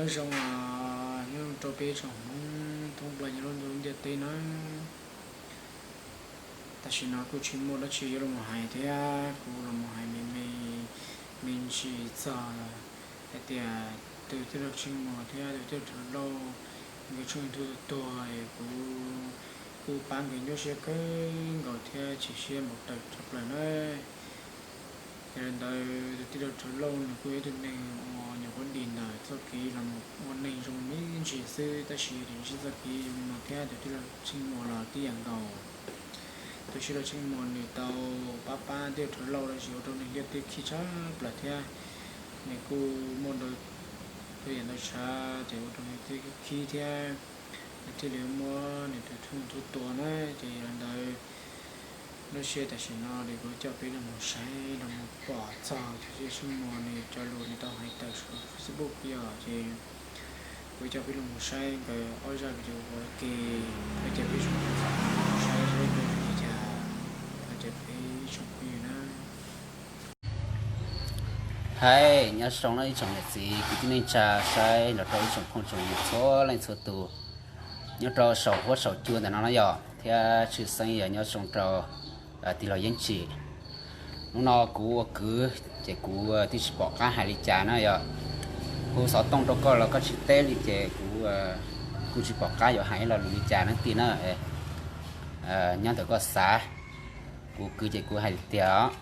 Zoo, nyob zoo rau peb tsoom Hmoob thoob plaws nyob rau ntiaj teb nawb. Tam sim no kuj tsis muaj dab tsi yuav los mus hais thiab, kuv los mus hais me me me ntsis txog hais tias tus tij laug Tsheej Muas thiab tus tij laug Rhawv Lauj nkawd tshooj YouTube tuag es kuv kuj pab nkawd nyuaj siab kawg nkaus thiab chim siab npaum tawm tshaj plaws nawb. Yog li ntawd tus tij laug Rhawv Lauj nws kuj yog ib tug neeg uas nyuam qhuav dim ntawm txoj kev los mus ua neeg zoo me ntsis xwb, tab sis ntsib txoj kev zoo no thiab tus tij laug Tsheej Muas los tib yam nkaus. Tus tij laug Tsheej Muas nws tau pab pab tij laug Rhawv Lauj los sis ua rau neeg ntiaj teb khib tshaj plaws thiab. Nws kuj muaj ntau tus yam ntau tsav ces ua rau neeg ntiaj teb khib thiab, nws thiaj li muab nws tus tshooj YouTube tuag na. Ces yog li ntawd lub sij hawm tam sim no ces kuv coj peb los mus saib los mus pom txog tus tij laug Tsheej Muas nws cov lus nws tau hais tawm saum Facebook yog ces kuv coj peb los mus saib nkawd ob zaj video ua ke, ua cas peb saib li cas, ua cas peb tsoom phooj ywg na. Hais nyob zoo no ib tsoom niam txiv kwv tij neej tsa saib nrog rau ib tsoom phooj tsoom ywg txhua leej txhua tus nyob rau saum huab saum cua ntawm no na yog, thiab tshwj xeeb yog nyob zoo rau tij laug Yeeb Tsim. Hnub no kuv ua kwv ces kuv twb tsis pom qab hais li cas na yog, hu xov tooj rau koj los koj tsis teb li ces kuv kuj tsis pom qab yuav hais lo lus li cas na tij na. Nyob ntawm koj xav, kuv kwv ces kuv hais li tiag os.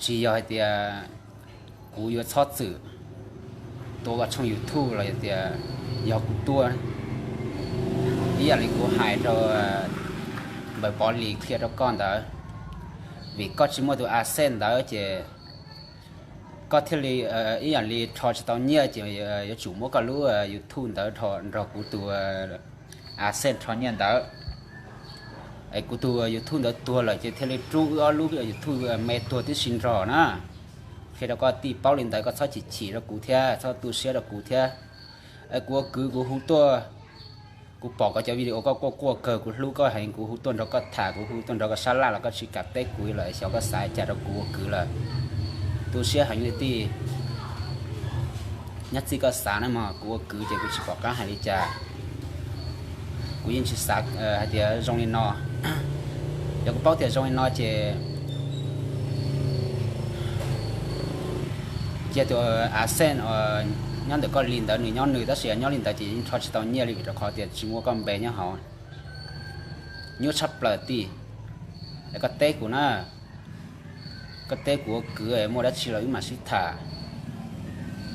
Tsis yog hais tias kuv yuav txhob txwm tua koj tshooj YouTube los yog tias yog kuv tuaj, ib yam li kuv hais rau npawg Pov Lis qhia rau koj ntawd, vim koj tsis muaj tus AdSense ntawd ces koj thiaj li ib yam li rho tsis tau nyiaj ces yuav tsum muab koj lub YouTube ntawd nrog kuv tus AdSense rho nyiaj ntawd. Es kuv tus YouTube ntawd tuag lawm ces thiaj li rub wb ob lub YouTube me tuag tib si nrog na. Qhia rau koj tij paub li ntawd koj txhob chim chim rau kuv thiab txhob tu siab rau kuv thiab. Es kuv ua kwv kuv hu tuaj, kuv pom koj cov video koj quaj quaj kawg, kuv hlub koj heev, kuv hu tuaj nrog koj tham, kuv hu tuaj nrog koj sab laj los koj tsis kam teb kuv lawm, xyov koj xav cas rau kuv ua kwv lawm. Tu siab heev li tij. Nyob txij koj xav na mog, kuv ua kwv ces kuv tsis pom qab hais li cas. Kuv yeej tsis xav hais tias zoo li no. Yog kuv paub tias zoo li no ces cia tus AdSense nyob ntawm koj li ntawd nws nyob nws, tab sis nyob li ntawd ces yeej rho tsis tau nyiaj li vim rau qhov tias tsis muaj koj npe nyob hauv. Nyuaj tshaj plaws tij. Es koj teb kuv na, koj teb kuv ua kwv muaj dab tsi los wb mam sib tham.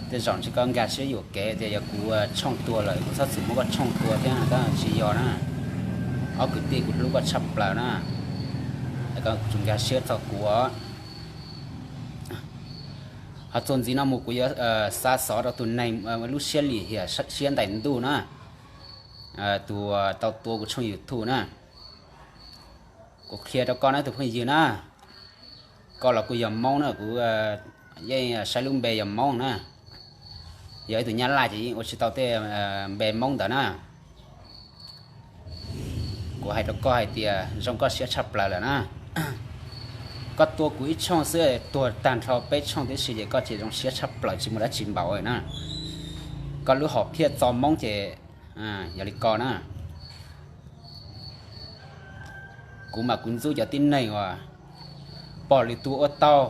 Tej zaum ntshe koj nkag siab yuam kev tias yog kuv tshooj tuag lawm kuv txhob txwm muab koj tshooj tuag thiab, tab tsis yog na. Ob kwv tij kuv hlub koj tshaj plaws na, es koj tsum nkag siab txog kuv os. Ho txuas ntxiv no mus kuv yuav xa xov rau tus neeg lub siab lim hiam siab ntais ntuj na, tus tau tua kuv tshooj YouTube na. Kuv qhia rau koj na tus phooj ywg na, koj los kuj yog Hmoob na, kuv yeej saib lub npe yog Hmoob na, yog ib tug Nyab Laj ces yeej ua tsis tau tej npe Hmoob ntawd na. Kuv hais rau koj hais tias zoo koj siab tshaj plaws lawm na. Koj tua kuv ib tshooj xwb tuag tag nrho peb tshooj tib si ces koj ces zoo siab tshaj plaws tsis muaj dab tsi npaum na. Koj lub hom phiaj txo Hmoob ces yog li ko na. Kuv mas kuv ntxub cov tib neeg uas pom lwm tus ua tau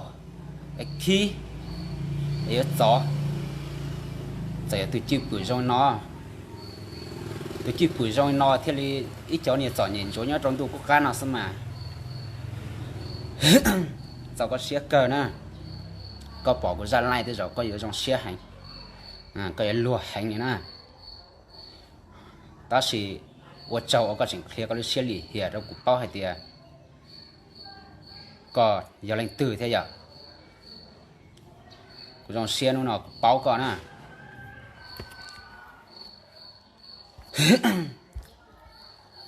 es khib es yuav txov. Txawm yog tus cwj pwm zoo li no, tus cwj pwm zoo li no thiaj li ib cov niag txom nyem ntsuav nyob rau ntuj qub qab no xwb mas. Txaus koj siab kawg na. Koj pom kuv zaj live tej zaum koj yuav zoo siab heev, koj yuav luag heev li na. Tab sis ua tsaug uas koj tseem qhia koj lub siab lim hiam rau kuv paub hais tias koj yog leej twg thiab yom. Kuv zoo siab hnub no kuv paub koj na.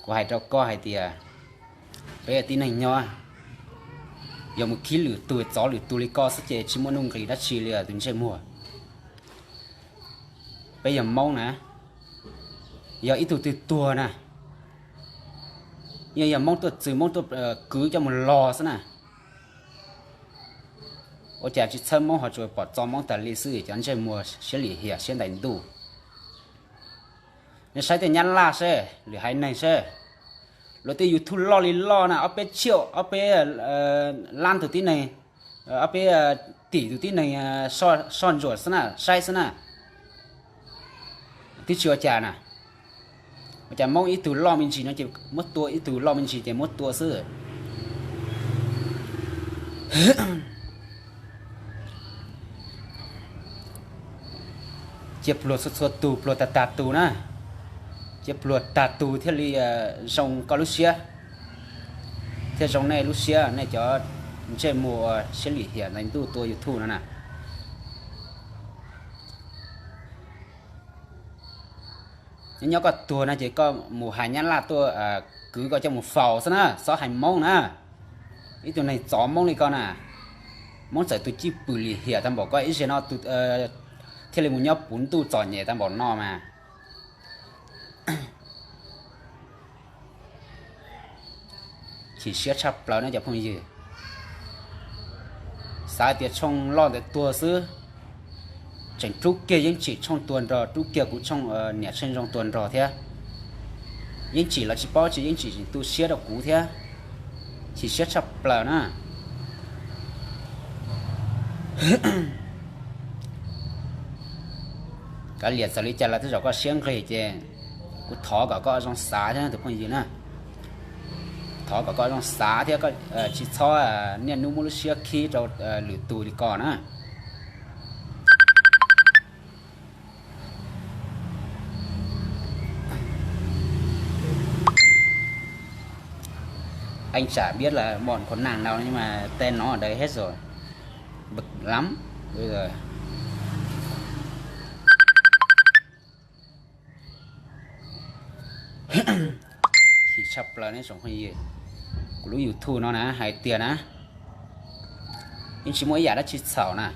Kuv hais rau koj hais tias peb tib neeg nyob, yog mus khib lwm tus txov lwm tus li koj xwb ces tsis muaj nuj nqis dab tsi li tus ntsej muag. Peb yog Hmoob na, yog ib tug twg tuag na, yeej yog Hmoob tuaj txwv Hmoob tuaj kwv coj mus los xwb na. Ua cas tsis txhawb Hmoob ho tsuas pom txo Hmoob tas li xwb, cov ntsej muag siab lim hiam siab ntais ntuj. Nej saib tej Nyab Laj seb, lwm haiv neeg seb, luag tej YouTube loj li loj na, ob peb txhiab, ob peb lab tus tib neeg, ob peb tim tus tib neeg soj ntsuam xwb na, saib xwb na. Twb tsis ua cas na. Ua cas Hmoob ib tug loj me ntsis no ces muab tua, ib tug loj me ntsis ces muab tua xwb. Cia pluag txhua txhua tus, pluag tag tag tus na. Cia pluag tag tus thiaj li zoo koj lub siab, thiaj zoo nej lub siab, nej cov ntsej muag siab lim hiam ntais ntuj tua YouTube no na. Nyob nyob koj tuag no ces koj mus hais Nyab Laj tuaj kwv koj coj mus faus xwb na, txhob hais Hmoob na. Ib tug neeg txov Hmoob li koj na, Hmoob txawm tus cwj pwm lim hiam tag npaum koj ib zaug no thiaj li mus nyob puv ntuj txom nyem tag npaum no mas. Chim siab tshaj plaws ne cov phooj ywg. Xav tias tshooj loj ntawd tuag xwb, tseem rub kiag Yeeb Tsim tshooj tuag nrog, rub kiag kuv tshooj niam Tsheej Zoo tuag nrog thiab. Yeeb Tsim los tsis paub tsis, Yeeb Tsim tseem tu siab rau kuv thiab. Chim siab tshaj plaws na. Kav liam, txawm li cas los tej zaum koj siab nqig ces kuv thov kom koj zoo xav thiab tus phooj ywg na. Thov kom koj zoo xav thiab koj tsis txhob niaj hnub muab lub siab khib rau lwm tus li ko na. Anh chả biết là bọn khốn nạn nào nhưng mà tên nó ở đây hết rồi. Bực lắm. Bây giờ Chim tshaj plaws ne tsoom phooj ywg. Kuv lub YouTube no na hais tias na, yeej tsis muaj ib yam dab tsi txhaum na,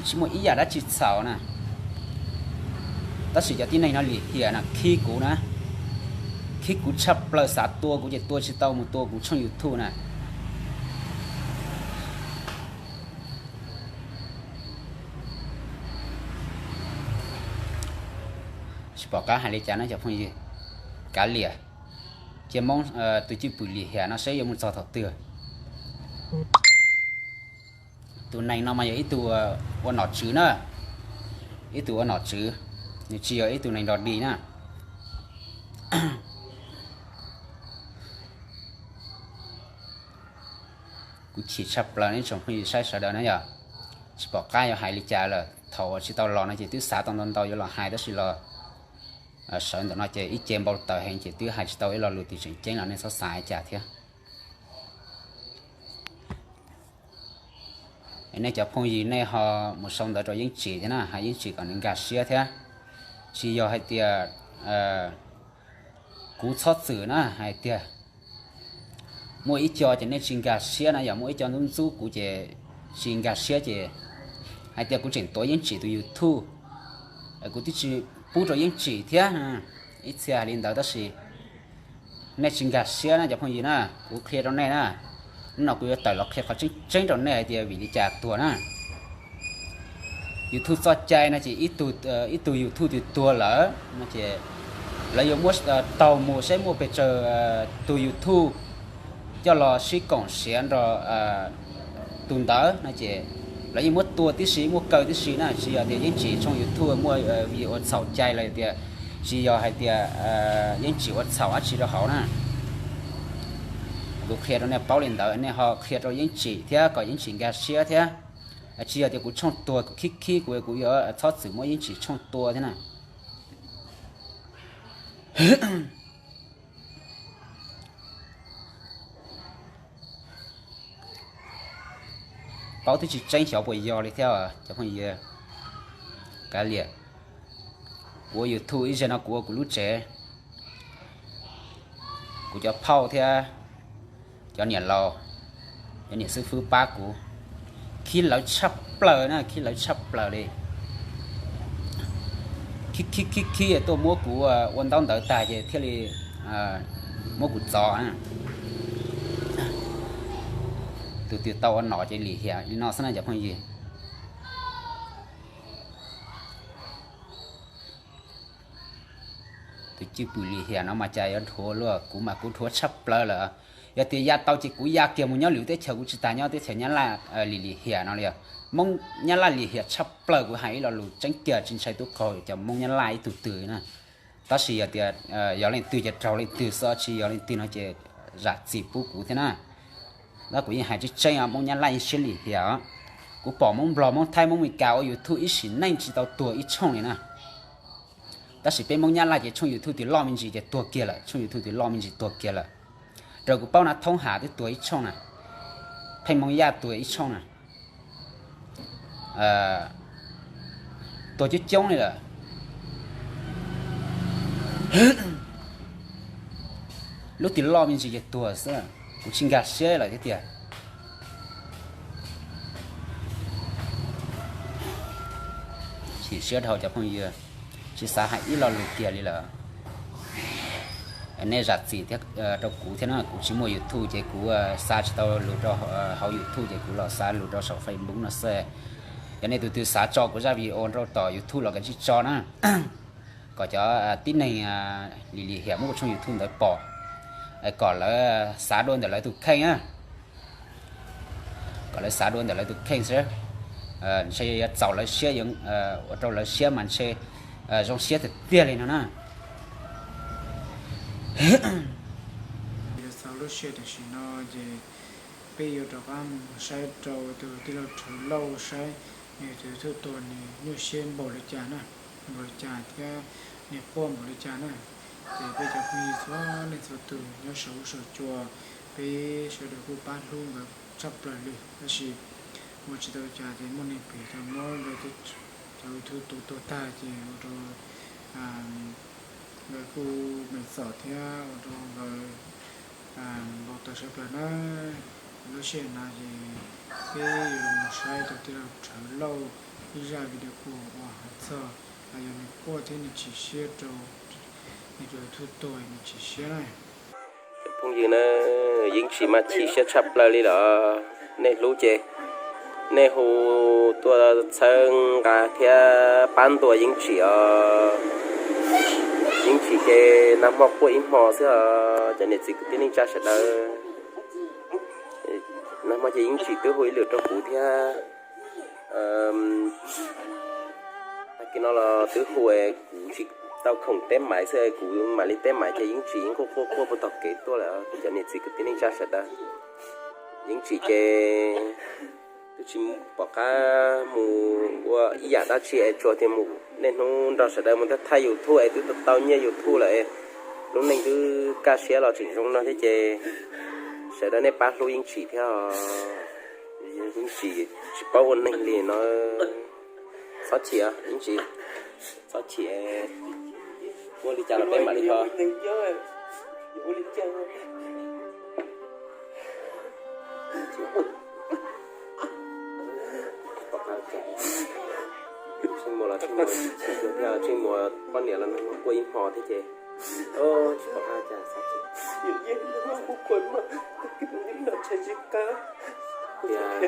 tsis muaj ib yam dab tsi txhaum na. Tab sis cov tib neeg no lim hiam na khib kuv na, khib kuv tshaj plaws, xav tua kuv ces tua tsis tau, mus tua kuv tshooj YouTube na. Tsis pom qab hais li cas na cov phooj ywg. Kav liam, cia Hmoob tus cwj pwm lim hiam no seb yuav mus txog thaum twg. Tus neeg no mas yog ib tug ua nom tswv na, ib tug ua nom tswv, nws tsis yog ib tug neeg dog dig na. Kuv chim tshaj plaws nej tsoom phooj ywg saib sawv daws na yog. Tsis pom qab yuav hais li cas lawm, thaum uas tsis tau los no ces twb xav tau ntau ntau yuav los hais tab sis los sawv ntawm no ces ib ce npau taws heev ces twb hais tsis tau ib lo lus twg tseem ceeb los nej txhob xav li cas thiab. Nej cov phooj ywg nej ho mus sau ntawv rau Yeeb Tsim thiab na, hais Yeeb Tsim kom nws nkag siab thiab. Tsis yog hais tias kuv txhob txwm na, hais tias muaj ib co ces nej tsis nkag siab na, yog muaj ib co ntxub ntxub kuv ces tsis nkag siab ces hais tias kuv tseem tuav Yeeb Tsim tus YouTube, kuv twb tsis pub rau Yeeb Tsim thiab. Ib txhia hais li ntawd tab sis nej tsis nkag siab na cov phooj ywg na, kuv qhia rau nej na. Hnub no kuv yuav tawm los qhia qhov tseeb tseeb rau nej hais tias vim li cas tuag na. YouTube txoj cai no ces ib tug YouTube twg tuag lawm no ces lawv yuav muab taug mus saib muaj pes tsawg tus YouTube coj los sib koom siav nrog tus ntawd no ces lawv yeej muab tua tib si, muab kaw tib si na, tsis yog tias Yeeb Tsim tshooj YouTube muaj video ua txhaum cai los tias, tsis yog hais tias Yeeb Tsim ua txhaum dab tsi rau hauv na. Kuv qhia rau nej paub li ntawd, nej ho qhia rau Yeeb Tsim thiab kom Yeeb Tsim nkag siab thiab. Tsis yog tias kuv tshooj tuag kuv khib khib kuv, kuv yuav txhob txwm muab Yeeb Tsim tshooj tua thiab na. Paub twb tsis tseeb xyov puas yog li thiab cov phooj ywg. Kav liam, kuv ua YouTube ib zaug no kuv ua kuv lub tsev, kuv cov phauj thiab cov niam laus, cov niam xib fwb pab kuv, khib lawv tshaj plaws na, khib lawv tshaj plaws li. Khib khib khib khib tuaj muab kuv ua ntaub ntawv tag ces thiaj li muab kuv txov na. Tus twg tau ua nom ces lim hiam li no xwb na cov phooj ywg. Tus cwj pwm lim hiam no mas cas yuav dhuav luaj, kuv mas kuv dhuav tshaj plaws lawm. Yog tias ya tau ces kuv ya kiag mus nyob lwm teb chaws, kuv tsis tas nyob teb chaws Nyab Laj lim lim hiam no li. Hmoob Nyab Laj lim hiam tshaj plaws, kuv hais ib lo lus tseeb kiag tsis ntshai tub qaug cov Hmoob Nyab Laj ib tug twg na. Tab sis yog tias yog leej twg ces raug leej twg xwb, tsis yog leej twg no ces zam txim pub kuv thiab na. Tab kuv yeej hais tseeb tseeb, Hmoob Nyab Laj yeej siab lim hiam. Kuv pom Hmoob Nplog, Hmoob Thaib, Hmoob Meskas ua YouTube ib sim neej tsis tau tuag ib tshooj li na. Tab sis peb Hmoob Nyab Laj ces tshooj YouTube twg loj me ntsis ces tuag kiag lawm, tshooj YouTube twg loj me ntsis tuag kiag lawm. Raws kuv paub na, Thoob Ham twb tuag ib tshooj na, Pheej Hmoob Yaj tuag ib tshooj na, tuag coob coob li lawm. Lub twg loj me ntsis ces tuag xwb, kuv tsis nkag siab lawm thiab tiag. Chim siab dhau cov phooj ywg, tsis xav hais ib lo lus kiag li lawm. Nej zam txim thiab rau kuv thiab na, kuv tsis muaj YouTube ces kuv xa tsis tau lus rau hauv YouTube ces kuv los xa lus rau saum Facebook no xwb. Yog nej tus twg xav tso kuv zaj video rau tom YouTube los kav tsij tso na, kom cov tib neeg lim lim hiam muab kuv tshooj YouTube ntawd pom, kom lawv xav dua ntawm lawv tus kheej na, kom lawv xav dua ntawm lawv tus kheej xwb. Ntshe yuav txaus lawv siab, ua rau lawv siab mas ntshe zoo siab tiag tiag li no na. Txog lub sij hawm tam sim no ces peb yuav rov qab mus saib rau tus tij laug Rhawv Lauj saib nws tus YouTube tuag nws nyuaj siab npaum li cas na, npaum li cas thiab nws quaj npaum li cas na. Ces peb cov phooj ywg txhua leej txhua tus nyob saum huab saum cua, peb sawv daws kuj pab hlub nkawd tshaj plaws li, tab sis ua tsis tau li cas ces muaj neeg phem tau muab nkawd cov YouTube tus tuag tag ces ua rau nkawd kuj meem xom thiab ua rau nkawd npau taws tshaj plaws na. Lub sij hawm no ces peb yuav los saib tus tij laug Rhawv Lauj ib zaj video uas hais txog yog nws quaj thiab nws chim siab rau nws tus YouTube tuag nws chim siab na. Phooj ywg na, Yeeb Tsim mas chim siab tshaj plaws li lawm. Nej hlub ces nej hu tuaj txhawb nqa thiab pab ntuas Yeeb Tsim os. Yeeb Tsim ces nag hmo quaj ib hmo xwb os cov niam txiv kwv tij neej tsa sawv daws. Nag hmo ces Yeeb Tsim twb hu ib lwm rau kuv thiab. Tag kis no los twb hu es kuv tsis tau khoom teb maiv xwb, kuv mam li teb maiv ces Yeeb Tsim yeej quaj quaj quaj puag tom kev tuaj lawm. Cov niam txiv kwv tij neej tsa sawv daws, Yeeb Tsim ces twb tsis pom qab mus ua ib yam dab tsi es tsuas tias mus niaj hnub nrog sawv daws mus thaij YouTube es twb tau nyiaj YouTube lawm, lub neej twb kaj siab los tseem zoo no thiab ces sawv daws nej pab hlub Yeeb Tsim thiab. Yeeb Tsim tsis paub ua neeg li no. Txhob chim, Yeeb Tsim, txhob chim. Muaj li cas los peb mam li ho. Tsheej Muas los Tsheej Muas, Tsheej Muas poj niam los quaj ib hmo thiab ces tsis pom qab cas. Tias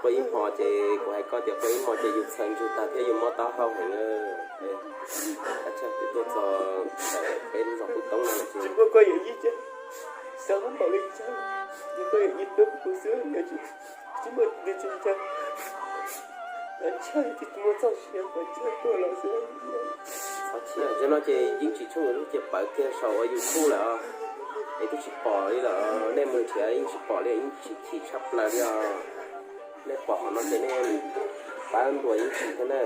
quaj ib hmo ces kuv hais koj tias quaj ib hmo ces yus txhaws ntswg tag thiab yus mob taub hau heev. Tuaj txog peb lub zos Pub Toob no ces Tsis muaj tus twg tsis ntshai, ntshai tus muaj txoj sia kom ntshai tuag los xwb. Txhob chim, zaum no ces Yeeb Tsim tshooj YouTube ces pawv kiag saum uas YouTube lawm os. Es twb tsis pom li lawm, nej mus nrhiav yeej tsis pom li, Yeeb Tsim chim tshaj plaws li os. Nej pom qhov no ces nej pab ntuas Yeeb Tsim thiab na.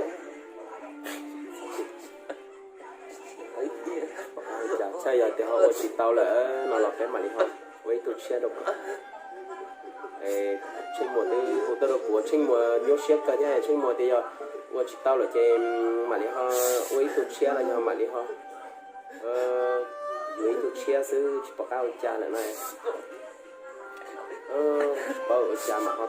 Cas yog tias ho ua tsis tau lawm no los peb mam li ho ua ib tug tshiab rau. Tsheej Muas twb hu tuaj rau kuv, Tsheej Muas nyuaj siab kawg thiab, Tsheej Muas tias yog ua tsis tau lawm ces mam li ho ua ib tug tshiab los yog mam li ho yuav ib tug tshiab xwb, tsis pom qab ua cas lawm na. Tsis paub ua cas mas ho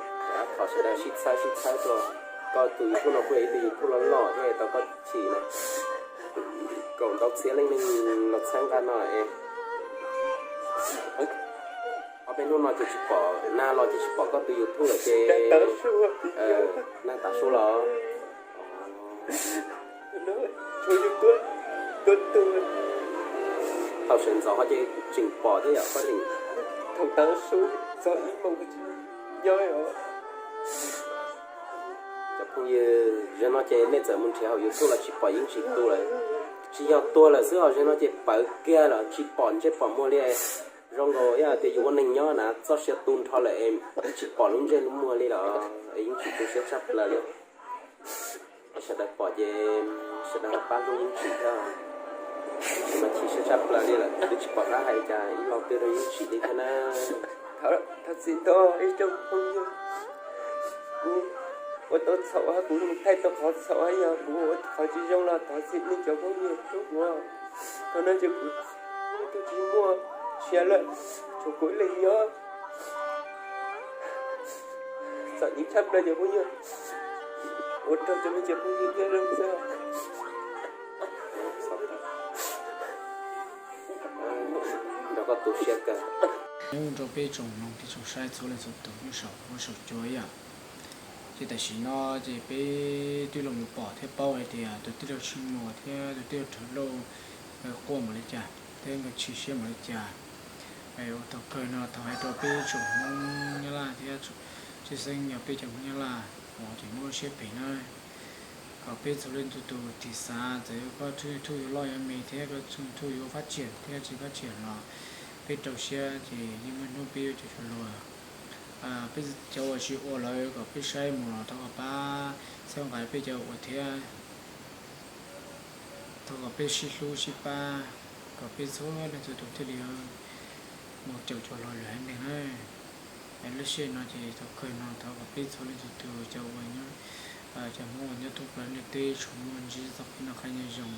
thov sawv daws sib txhawb sib txhawb tuaj. Koj tus YouTube no kuj yog ib tug YouTube loj loj thiab tau koj chim no. Kaum ntau txhiab leej neeg los txhawb nqa no es. Peb hnub no ces tsis pom nag los ces tsis pom koj tus YouTube lawm ces nag tav su los. Thaum sawv ntxov ho ces tseem pom thiab yom, koj tseem. Cov phooj ywg, zaum no ces nej txawm mus nrhiav hauv YouTube los tsis pom Yeeb Tsim tus lawm. Tsis yog tuag lawm xwb os, zaum no ces pawv kiag lawm, tsis pom ntsej pom muag li. Zoo nkaus ib yam tias yus ua neeg nyob na txoj sia tu nrho lawm es tsis pom lub ntsej lub muag li los es Yeeb Tsim tu siab tshaj plaws li. Sawv daws pom ces sawv daws pab hlub Yeeb Tsim thiab. Yeeb Tsim mas chim siab tshaj plaws li lawm, twb tsis pom qab hais cas ib lo twg rau Yeeb Tsim li thiab na. Thov txim ntau ib tsoom phooj ywg, kuv ua tau txhaum, kuv mus thaij tau qhov txhaum, yog kuv ua qhov tsis zoo los thov txim nej cov phooj ywg hlub kuv. Thaum no ces kuv tus tsis muaj sia lawm, tshuav kuv ib leeg nyob. Txom nyem tshaj plaws cov phooj ywg, ua rau cov me cov phooj ywg thiab zoo xwb. Nrog koj tu siab kawg. Nyob rau peb tsoom mloog thiab tsoom saib txhua leej txhua tus nyob saum huab saum cua ib yam. Ces tam sim no ces peb twb los mus pom thiab paub hais tias tus tij laug Tsheej Muas thiab tus tij laug Rhawv Lauj nkawd quaj npaum li cas thiab nkawd chim siab npaum li cas. Ua thaum kawg no thov hais rau peb tsoom Hmoob Nyab Laj thiab tshwj xeeb yog peb cov Hmoob Nyab Laj uas tseem muaj siab phem na, kom peb txhua leej txhua tus tiv xav, txawm yog koj YouTube yuav loj yuav me thiab koj YouTube yuav fab tsiam thiab tsis fab tsiam los peb rau siab ces yeej muaj hnub peb yuav cov xyuas luag. Peb cov uas tsis ua lawm kom peb saib mus los thov kom pab txhawb nqa peb cov ua thiab. Thov kom peb sib hlub sib pab, kom peb txhua leej txhua tus thiaj li mus caum cov laus lwm haiv neeg na. Lub sij hawm no ces thaum kawg no thov kom peb txhua leej txhua tus cov uas nyob, cov Hmoob uas nyob thoob plaws lub ntiaj teb tsuas muaj ntsib txoj kev noj qab nyob zoo.